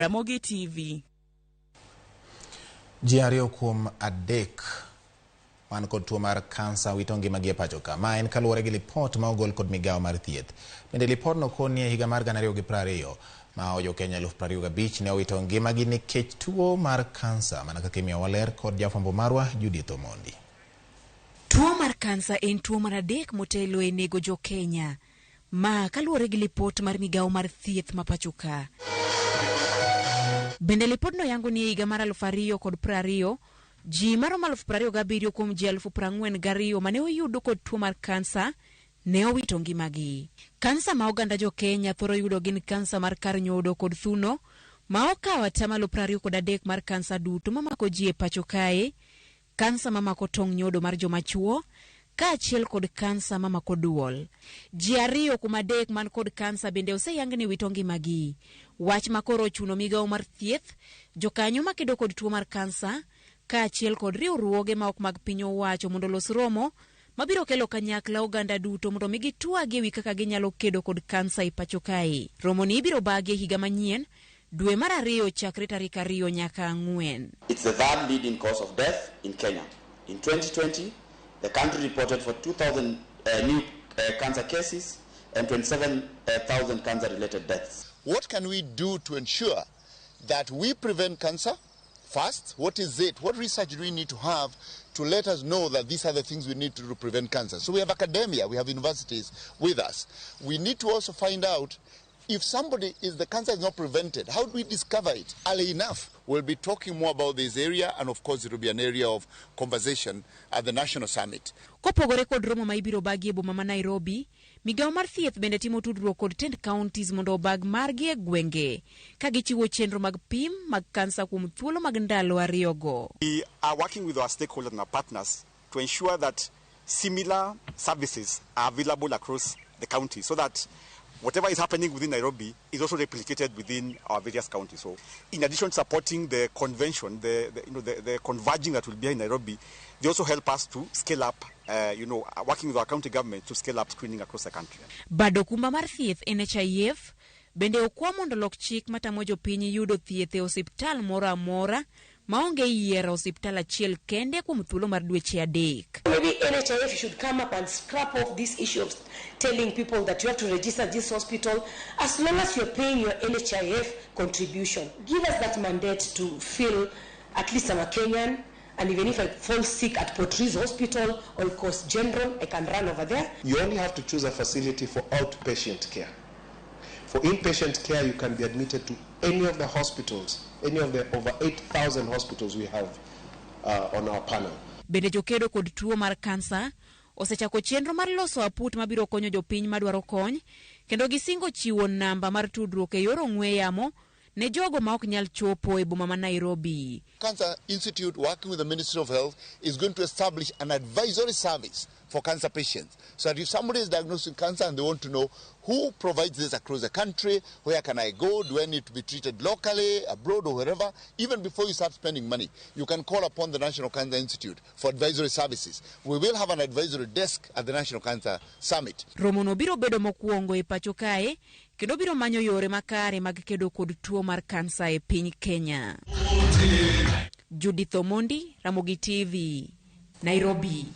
Ramogi TV. Ji ariyo kuom adek man kod tuo mar kansa wito ngimagi e pacho ka. Ma en kaluwore gi lipot ma ogol kod migawo mar thieth. Bende lipodno koni e higa mar 2020 ma jo Kenya 25,000 ne owito ngimagi nikech tuo mar kansa mana kaka imiyowa ler kod jafwambo marwa Judith Omondi. Tuo mar kansa en tuo mar adek motelo e nego jo Kenya. Ma kaluwore gi lipot mar migawo mar thieth ma pacho ka. Bende lipodno yango ni e higa mar 2020, ji maromo 27,000 kuom ji 42,000 mane oyudo kod tuo mar kansa ne owito ngimagi. Kansa ma oganda jo Kenya thoro yudo gin kansa mar kar nyodo kod thuno ma okawo atamalo 23 mar kansa duto mamako ji e pacho kae, kansa mamako tong' nyodo mar joma chuo, kaachiel kod kansa mamako duol. Ji ariyo kuom adek man kod kansa bende oseyang ni wito ngimagi. Wach ma koro ochuno migawo mar thieth, jokanyo makedo kod tuo mar kansa, kaachiel kod riwruoge ma ok mag piny owacho mondo olos romo mabiro kelo kanyakla oganda duto mondo mi gitwag ewi kaka ginyalo kedo kod kansa e pacho kae. Romoni ibiro bagi e higa manyien dwe mar ariyo chakre tarik 2 nyaka 4. It's the third leading cause of death in Kenya. In 2020, the country reported for 2,000 new cancer cases and 27,000 cancer-related deaths. What can we do to ensure that we prevent cancer first? What is it? What research do we need to have to let us know that these are the things we need to do to prevent cancer? So we have academia, we have universities with us. We need to also find out if somebody is the cancer is not prevented, how do we discover it early enough? We'll be talking more about this area, and of course it will be an area of conversation at the National Summit. Kopogore kod romo ma ibiro bagi e boma ma Nairobi, migawo mar thieth bende timo tudruok kod tend counties mondo obag margi e gwenge ka gichiwo chenro mag pim mag kansa kuom thuolo mag ndalo ariyogo. We are working with our stakeholders and our partners to ensure that similar services are available across the county so that whatever is happening within Nairobi is also replicated within our various counties. So in addition to supporting the convention, the converging that will be in Nairobi, they also help us to scale up, working with our county government to scale up screening across the country. Bad okumba mar thieth NHIF bende okwa mondo olok chik matamo jopiny yudo thieth e osiptal moro amora maonge yiero osiptal achiel kende kuom thuolo mar dweche 3. Maybe NHIF should come up and scrap off this issue of telling people that you have to register this hospital as long as you're paying your NHIF contribution. Give us that mandate to feel at least I'm a Kenyan, and even if I fall sick at Port Reitz Hospital or Coast General, I can run over there. You only have to choose a facility for outpatient care. For inpatient care, you can be admitted to any of the hospitals, any of the over 8,000 hospitals we have on our panel. Bende jokedo kod tuo mar kansa osechako chenro mar loso aput mabiro konyo jopiny madwaro kony, kendo gisingo chiwo namba mar tudruok e yor ong'we yamo ne jogo ma ok nyal chopo e boma ma Nairobi. Cancer Institute, working with the Ministry of Health, is going to establish an advisory service for cancer patients, so that if somebody is diagnosed with cancer and they want to know who provides this across the country, where can I go, do I need to be treated locally, abroad or wherever, even before you start spending money, you can call upon the National Cancer Institute for advisory services. We will have an advisory desk at the National Cancer Summit. Romono biro bedo mokwongo e pacho kae, kendo biro manyo yore makare mag kedo kod tuo mar kansa e piny Kenya. Judith Omondi, Ramogi TV, Nairobi.